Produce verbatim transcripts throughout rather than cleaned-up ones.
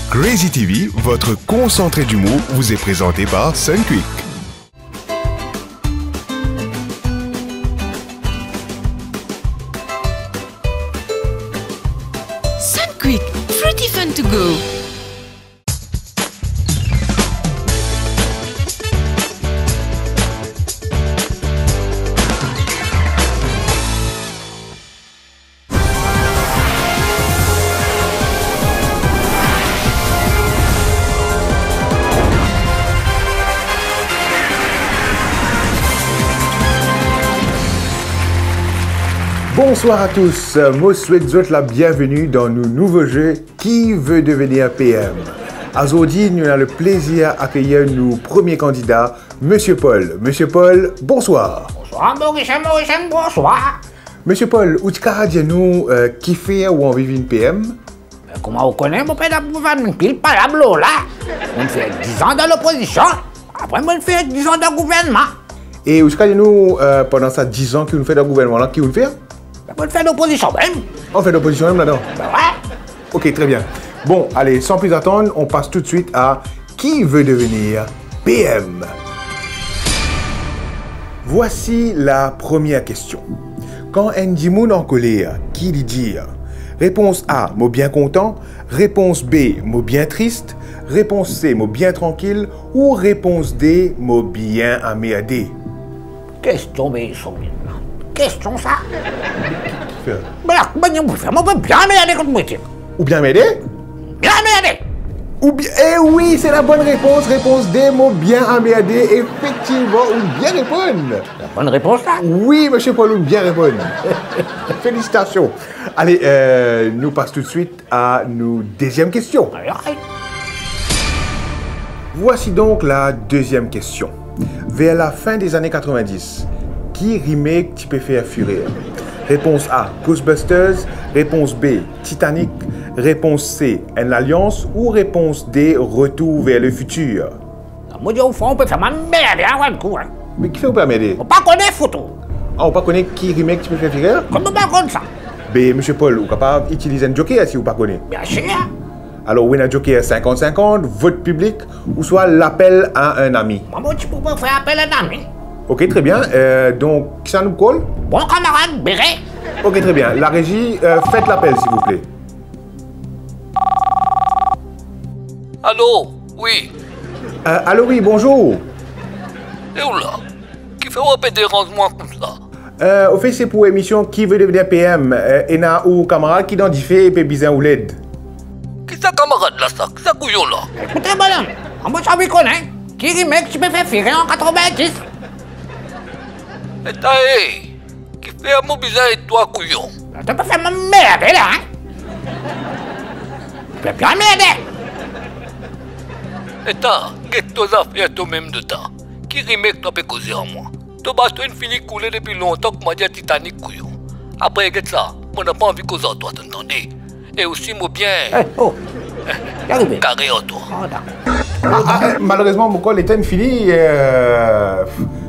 Crazy T V, votre concentré d'humour, vous est présenté par Sunquick. Sunquick, fruity fun to go. Bonswar a tous, mo swet zot labienveni dan nou nouvo ze Qui veut devenir P M. Azordi, nou ena le plezir akeyir nou premie kandida, Misie Paul. Misie Paul, bonswar. Bonswar, Morisien, Morisien, bonswar. Misie Paul, ou ti kapav dir nou, eh, kifer ou anvi vinn P M? Be, kouma ou kone, mo pena pou vann pil palab lor la. Mo'nn fer diz an dan lopozision, apre mo'nn fer diz an dan gouvernman. E ou ti kapav dir nou, eh, pandan sa diz an ki ou'nn fer dan gouvernman la, ki ou'nn fer? Be, mo'nn fer lopozision mem. Ou fer lopozision mem ladan? Be wi. Ok, très bien. Bon, allez, sans plus attendre, on passe tout de suite à Qui veut devenir P M? Voici la première question. Kan enn dimoun ankoler, ki li dir? Réponse A, mo bien kontan. Réponse B, mo bien tris. Réponse C, mo bien trankil. Ou réponse D, mo bien anmerde? Kestion be solid la. Kestion sa. Fer. Be la, kouma mo pou fer? Mo pe bien anmerde kot mo ete. Ou bien anmerde? Bien anmerde. Ou bien, eh oui, c'est la bonne réponse. Réponse D, mo bien anmerde. Effectivement, ou bien reponn. La bonne réponse la. Oui, Misie Paul, ou bien reponn. Félicitations. Allez, euh, nou pas tout de suite à nou deziem kestion. Alright. Voici donc la deuxième question. Vers la fin des années quatre-vingt-dix, ki remake ti pe fer firer? Réponse A, Ghostbusters. Réponse B, Titanic. Réponse C, Enn Lalyans. Ou réponse D, Retour vers le futur? Mo dir ou, fran, ou pe fer mwa anmerde a, enn kou, hein. Me kifer ou pe anmerde? Mo pa kone, fout ou. Ah, ou pa kone ki remake ti pe fer firer? Kouma mo pa konn sa? Be, Misie Paul, ou kapav itiliz enn joker si ou pa kone. Bien sir. Alor, ou ena joker sinkant sinkant, vot piblik, ouswa lapel a enn ami. Mwa, mo ti pou prefer apel enn ami. Ok, très bien. Euh, donk, kisannla nou pou call? Bon kamarad, Bere. Ok, très bien. La régie, euh, faites l'appel, s'il vous plaît. Alo, wi. Euh, alo, wi, bonzour. E ou la? Kifer ou pe deranz mwa koumsa? Euh, ofet, se pou emision Qui veut devenir P M. Euh, ena ou kamarad ki dan dife e pe bizin ou led. Ki sa kamarad la sa? Ki sa kouyon la? Ekoute, bonom, mwa mo ti anvi kone ki remake ti pe fer firer an katrovin-dis. Eta, e, kifer mo bizin ed twa, kouyon? To pe fer mwa anmerde la, hein? To pe bien anmerde. Eta, get to zafer tomem de ta. Ki remake to pe koze ar mwa? To bato inn fini koule depi lontan, kouma dir Titanic, kouyon. Apre, get sa, mo napa anvi koz ar twa, to tande? E osi, mo bien... Eh, oh. Ki arive? Kare ar twa. Ah, dakor. Ah, ah, eh, malerezman, mo kor letan inn fini, eh,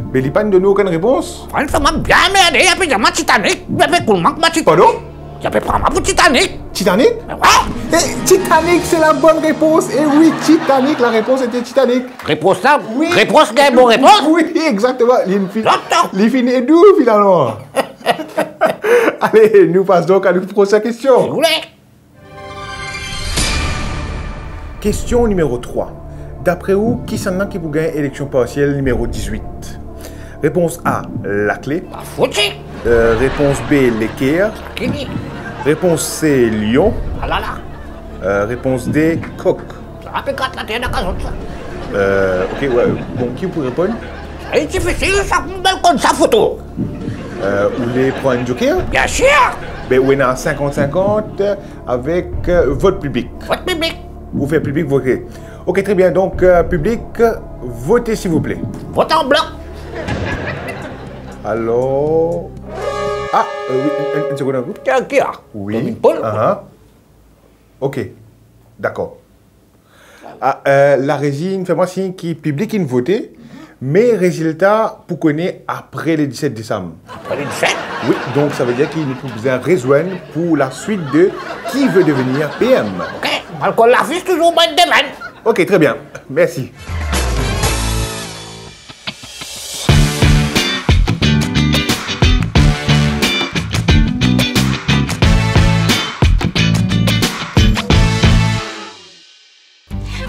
be li pa'nn donn okenn repons. Fran, sa mwa bien anmerde, li pe dir mwa Titanic, li pe koul mwa kouma Titanic. Pardon? Li pe pran mwa pou Titanic. Titanic? Be wi. Eh, Titanic, c'est la bonne réponse. Eh oui, Titanic, la réponse était Titanic. Repons la? Oui. Repons, gagn bon repons? Oui, exactement. Li fini, li fini dou, finalman. Allez, nou pas donk a nou prosin kestion. Si ou le. Kestion nimero trwa. Dapre ou, kisannla ki pou gagn eleksion parsiel nimero diz-wit? Repons A, lakle. Pa fouti. Euh, repons B, leker. Sa ki li? Repons C, lion. Alala. Euh, repons D, kok. Sa pe grat later dan kaz zot sa. Euh, ok, wi. Bon, ki pou reponn? Sa, li difisil sa, pou mo konn sa, foto. Euh, ou le pran enn joker? Bien sir. Be, ou ena sinkant sinkant avek, euh, vot piblik. Vot piblik. Ou fer piblik vote. Ok, très bien. Donk, euh, piblik, vote, s'il vous plaît. Vot an blok. Alor, ah, euh, wi, enn, enn, enn segonn, ankor. Ki, ki la? Wi. Dominique Paul. Aha. Ok, dakor. Ah, euh, larezi inn fer mwa sign ki piblik inn vote, me rezilta pou kone apre le diset desam. Apre le diset? Wi, donk sa ve dir ki nou pou bizin rezwenn pou la suite de Qui veut devenir P M. Ok. Alkol lafis touzour bann demann. Ok, très bien. Merci.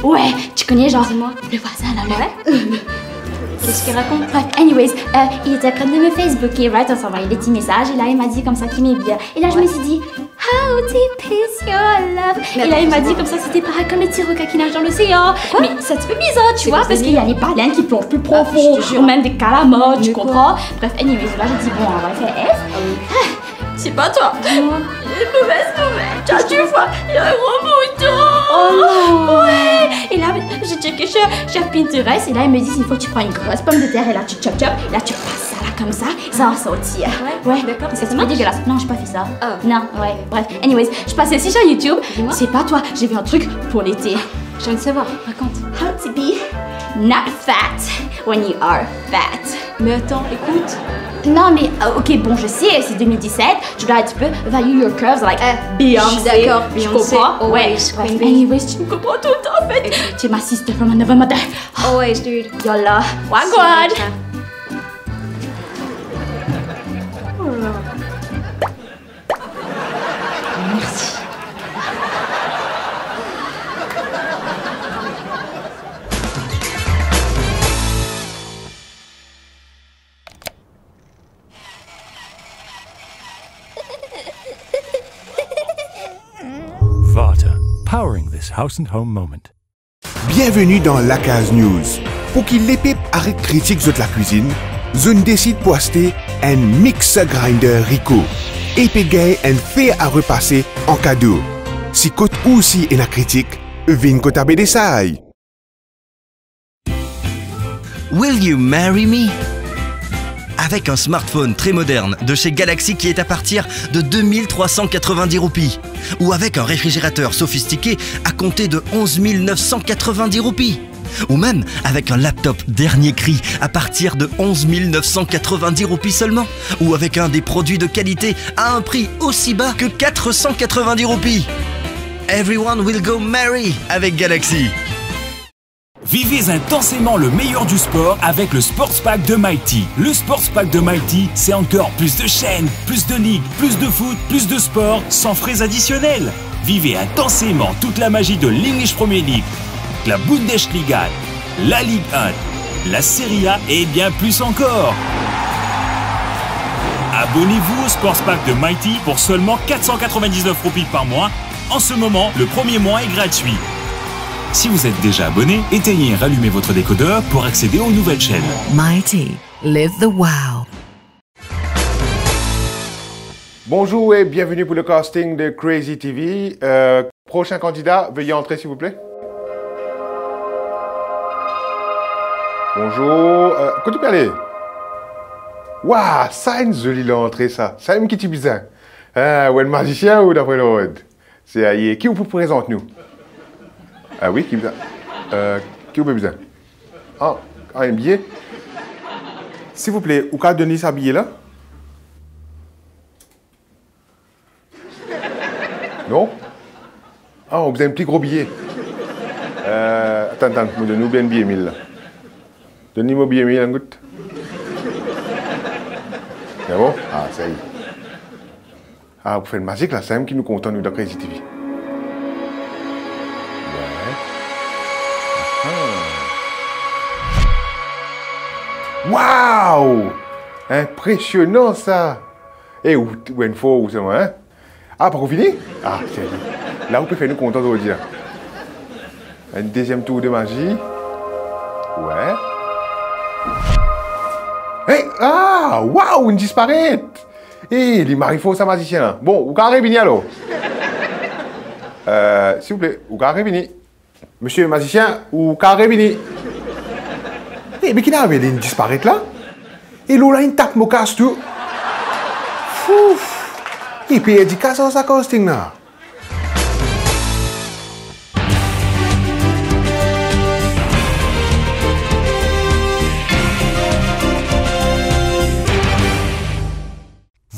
Ouais, tu connais, genre, dis-moi, le voisin là, là. Ouais. Qu'est-ce qu'il raconte? Bref, anyways, euh, il était en train de me Facebooker, right? On s'envoyait des petits messages, et là, il m'a dit comme ça qu'il m'aimait bien. Et là, je me suis dit, how deep is your love? Et là, il m'a dit comme ça, c'était pareil comme les petits requins qui nagent dans l'océan. Quoi? Mais c'est un petit peu bizarre, tu vois, parce qu'il y a les baleines qui plongent plus profond, ou même des calamars, tu comprends? Bref, anyways, là, j'ai dit, bon, on va faire F. Ah, c'est pas toi. Dis-moi. Une mauvaise nouvelle. Tu as dû voir, il y a un gros mouton. Oh non. Ouais. Et là, j'ai checké sur, sur Pinterest, et là, ils me disent, il faut que tu prends une grosse pomme de terre, et là, tu chop chop, et là, tu passes ça là comme ça, ça va sortir. Ouais, d'accord. C'est un petit peu dégueulasse. Non, j'ai pas fait ça. Ah. Non, ouais, bref. Anyways, je passe aussi sur YouTube. Dis-moi. C'est pas toi, j'ai vu un truc pour l'été. Je viens de savoir, raconte. How to be not fat when you are fat. Mais attends, écoute. Non, mais, euh, ok, bon, je sais, c'est deux mille dix-sept, tu dois un petit peu value your curves, like, euh, Beyoncé, je suis d'accord, tu comprends? Ouais, bref, anyways, tu me comprends tout le temps, en fait. Tu es ma sister from another mother. Always, dude. Yalla. Wagwan. Merci. Varta, powering this house and home moment. Bienveni dan Lakaz News. Pou ki lepep aret kritik zot lakwizinn, zot inn desid pou aste enn mixer grinder Ricoh e pe gagn enn fer a repase an kado. Si kot ou osi ena kritik, vinn kot Abedesai. Will you marry me? Avec un smartphone très moderne de chez Galaxy qui est à partir de deux mille trois cent quatre-vingt-dix roupies, ou avec un réfrigérateur sophistiqué à compter de onze mille neuf cent quatre-vingt-dix roupies, ou même avec un laptop dernier cri à partir de onze mille neuf cent quatre-vingt-dix roupies seulement, ou avec un des produits de qualité à un prix aussi bas que quatre cent quatre-vingt-dix roupies. Everyone will go marry avec Galaxy. Vivez intensément le meilleur du sport avec le Sports Pack de Mighty. Le Sports Pack de Mighty, c'est encore plus de chaînes, plus de ligues, plus de foot, plus de sport, sans frais additionnels. Vivez intensément toute la magie de l'English Premier League, la Bundesliga, la Ligue un, la Serie A et bien plus encore. Abonnez-vous au Sports Pack de Mighty pour seulement quatre cent quatre-vingt-dix-neuf roupies par mois. En ce moment, le premier mois est gratuit. Si vous êtes déjà abonné, éteignez et rallumez votre décodeur pour accéder aux nouvelles chaînes. Mighty, live the wow. Bonjour et bienvenue pour le casting de Crazy T V. Euh, prochain candidat, veuillez entrer, s'il vous plaît. Bonjour. Euh, kot ou pe ale? Wa, sa enn zoli lantre sa. Samem ki ti bizin. Ah, ou enn mazisien ou, dapre lord? Serye, ki ou pou prezant nou? Ah wi, ki bizin? Euh, ki ou pe bizin? Ah, ah, enn biye? Silvouple, ou kav donn li sa biye la? Non? Ah, ou bizin enn pli gro biye? Euh, atann, atann, mo donn ou bien enn biye mil la. Donn li mo biye mil, enn gout. Se bon? Ah, sa y est. Ah, pou fer enn mazik la, samem ki nou kontan nou dan Crazy T V. Wi. Ah. Wow! Inpresionan sa! Eh, ou, ou enn for ou selman, hein? Ah, poko fini? Ah, serye. La ou pe fer nou kontan zordi la. Enn deziem tour de mazi. Wi. Hey, ah, wow, inn disparet! Eh, li mari for sa mazisien la. Bon, ou kav revini alor. Euh, silvouple, ou kav revini. Misie mazisien, ou kav revini. Eh, me ki inn arive, li inn disparet la? E lor la inn tap mo kas tou. Fouf! Li perdi kas ar sa casting la.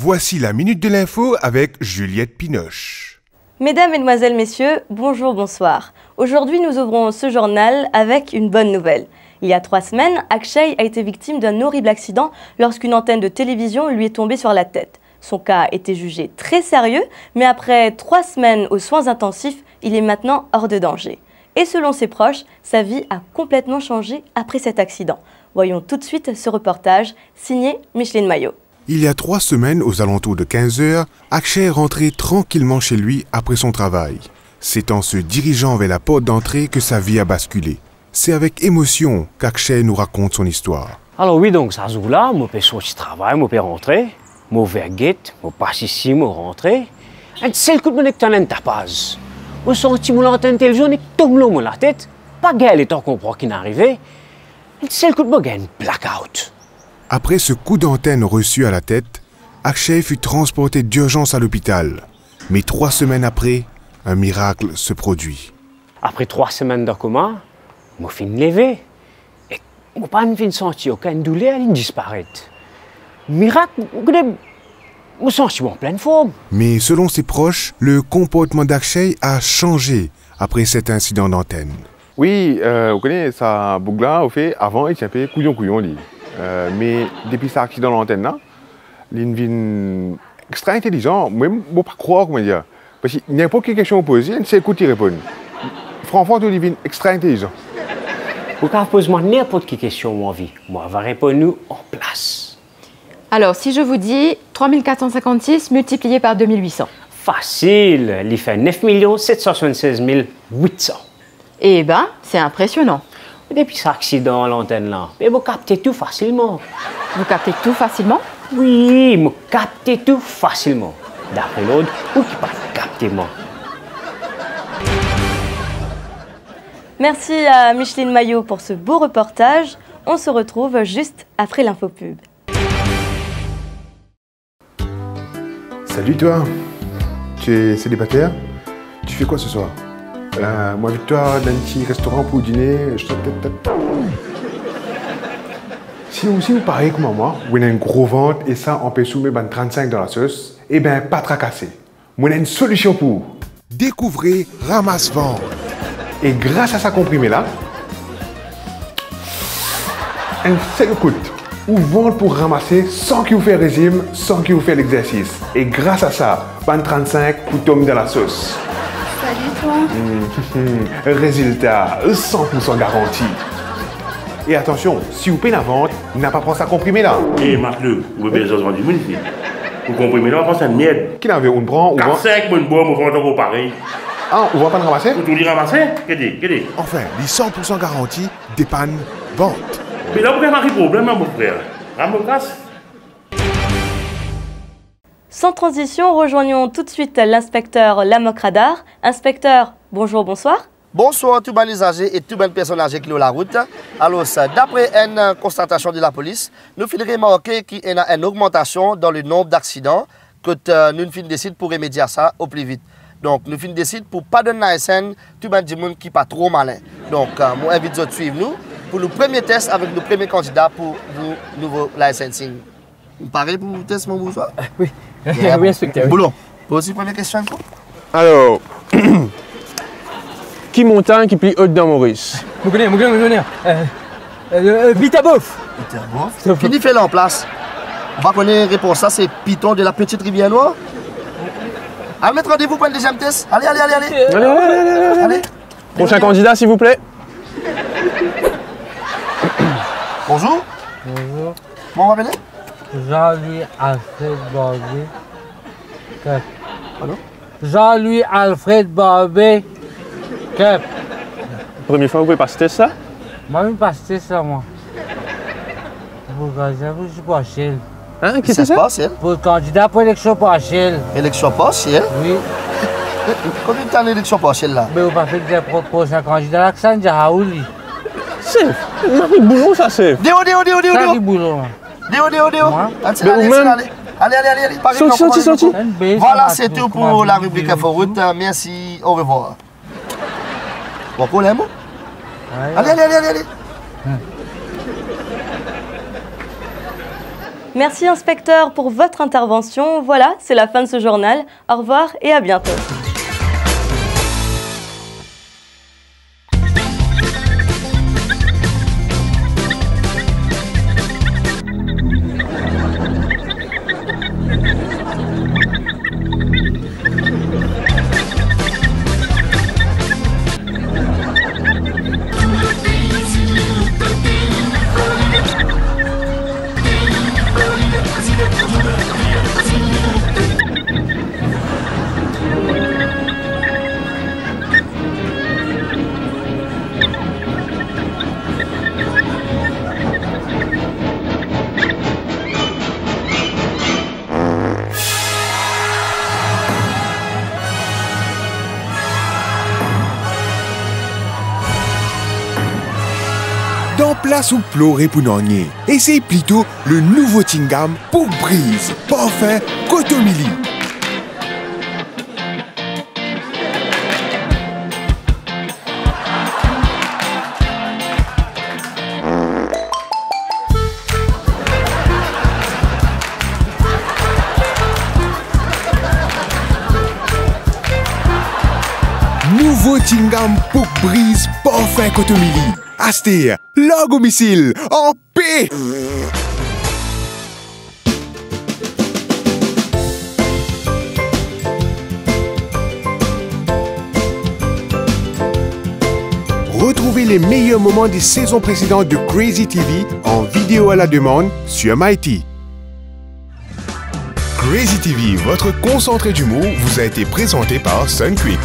Voici la minute de l'info avec Juliette Pinoche. Mesdames, Mesdemoiselles, Messieurs, bonjour, bonsoir. Aujourd'hui, nous ouvrons ce journal avec une bonne nouvelle. Il y a trois semaines, Akshay a été victime d'un horrible accident lorsqu'une antenne de télévision lui est tombée sur la tête. Son cas a été jugé très sérieux, mais après trois semaines aux soins intensifs, il est maintenant hors de danger. Et selon ses proches, sa vie a complètement changé après cet accident. Voyons tout de suite ce reportage signé Micheline Maillot. Il y a trois semaines, aux alentours de quinze heures, Akshay rentrait tranquillement chez lui après son travail. C'est en se dirigeant vers la porte d'entrée que sa vie a basculé. C'est avec émotion qu'Akshay nous raconte son histoire. Alor wi, donk sa zour la, mo pe sorti travay, mo pe rantre, mo ouver get, mo pas isi, mo rantre. Enn sel kout mo nek tann enn tapaz. Mo santi mo lantenn televizion nek tom lor mo latet, pa gagn letan konpran kinn arive. Enn sel kout mo gagn enn blackout. Après ce coup d'antenne reçu à la tête, Akshay fut transporté d'urgence à l'hôpital. Mais trois semaines après, un miracle se produit. Apre trwa semenn dan koma, mo finn leve. E mo pa finn santi okenn douler, li disparet. Mirak, ou kone, mo santi mo an plenn form. Mais selon ses proches, le comportement d'Akshay a changé après cet incident d'antenne. Wi, euh, ou kone sa boug la, ofe, avan, li ti inpe kouyon kouyon, li. Euh, me depi sa aksidan lantenn la, li vinn extra intelizan. Mwa, mo pa krwar, kouma dir. Parski ninport ki kestion ou poze, enn sel kout li reponn. Fran fran, tou li vinn extra intelizan. Ou kav poz mwa ninport ki kestion ou anvi. Mwa va reponn ou an plas. Alors, si je vous dis trois mille quatre cent cinquante-six multiplié par deux mille huit cents. Fasil, li fer nef milion set san swasann-sez mil wit san. Eh ben, c'est impressionnant. Depi sa aksidan lantenn la, me mo kapte tou fasilman. Vous captez tout facilement ? Wi, mo kapte tou fasilman. Dapre lord, ou ki pa kapte mwa. Merci à Micheline Maillot pour ce beau reportage. On se retrouve juste après l'info pub. Salut toi, tu es célibataire ? Tu fais quoi ce soir ? Euh, mo invit twa dan enn ti restoran pou dine. Si ou, si ou parey kouma mwa, ou ena enn gro vant e sa anpes ou met bann trant-sink dan lasos, e ben pa trakase. Mo ena enn solision pou ou. Découvrez Ramasse Vant. E gras a sa konprime la, enn sel kout, ou vant pou ramase san ki ou fer rezim, san ki ou fer lexersis. E gras a sa, bann trant-sink pou tom dan lasos. Salut toi. Mm, rezilta san pour san garanti. E atansion, si ou pena vant, napa pran sa konprime la. E matlou, ou pe bezwin zwenn dimoun isi. Ou konprime la, ou pran sa merd. Ki nave ou pran, ou pran? Kat sink mo bwar, mo pran ankor parey. Ah, ou va pa ramase? Ou tou li ramase? Gete, gete. Enfin, li san pour san garanti, depann, vant. Me la, ou pe mari problem la, mon frer. Ram mo kas. Sans transition, rejoignons tout de suite l'inspecteur Lamok Radar. Inspecteur, bonjour, bonsoir. Bonswar tou bann izaze e tou bann personn aze ki lor larout. Alor, dapre enn konstatasion de lapolis, nou finn remarke ki ena enn ogmantasion dan le nonb daksidan, kot, eh, nou finn desid pou remedie a sa o pli vit. Donk, nou finn desid pou pa donn license tou bann dimoun ki pa tro malin. Donk, eh, mo invit zot swiv nou pou nou premie tes avek nou premie kandida pou nou nouvo licensing. Ou pare pou tes, mon bourjwa? Wi. Wi, inspekter, wi. Boulon, poz li premie kestion, kou. Alor, ki montagn ki pli ot dan Moris? Mo kone, mo kone, mo kone. Eh, eh, eh, Peter Bof. Peter Bof? Peter Bof. Fini fer lanplas. Ou pa kone repons la, se Piton de la Petite Rivière Noire? Al met randevou pou enn deziem tes. Ale, ale, ale, ale. Ale, ale, ale, ale, ale. Ale. Prosin kandida, silvouple. Bonzour. Bonzour. Kouma ou apele? Jean-Louis Alfred Barbier. Kep. Pardon? Jean-Louis Alfred Barbier. Kep. Premie fwa ou pe pas tes la? Mwa, mo pas tes la, mwa. Pou kandida pou eleksion parsiel. Hein, ki se sa? Parsiel? Pou kandida pou eleksion parsiel. Eleksion parsiel? Wi. Konbien tan eleksion parsiel la? Me ou pa fek dir pro-, prosin kandida la ki sa, dir a ou li. Sef, mari boulon sa, sef. Deor, deor, deor, deor, deor. Sa ki boulon la? Deor, deor, deor. Mwa? Ann ti ale, ann ti ale. Ale, ale, ale, ale. Sorti, sorti, sorti. Vwala, se tou pou la ribrik Info Route. Mersi, orevwar. Bon, pou lemo. Ale, ale, ale, ale, ale. Merci, inspecteur, pour votre intervention. Voilà, c'est la fin de ce journal. Au revoir et à bientôt. Dan plas ou plore pou nanye, esey plito le nouvo Chewing Gum Pork Breeze, parfin kotomili. Nouvo Chewing Gum Pork Breeze, parfin kotomili. Aster, larg ou misil, an pe! Retrouvez les meilleurs moments des saisons précédentes de Crazy T V en vidéo à la demande sur Mighty. Crazy T V, votre concentré d'humour, vous a été présenté par Sunquick.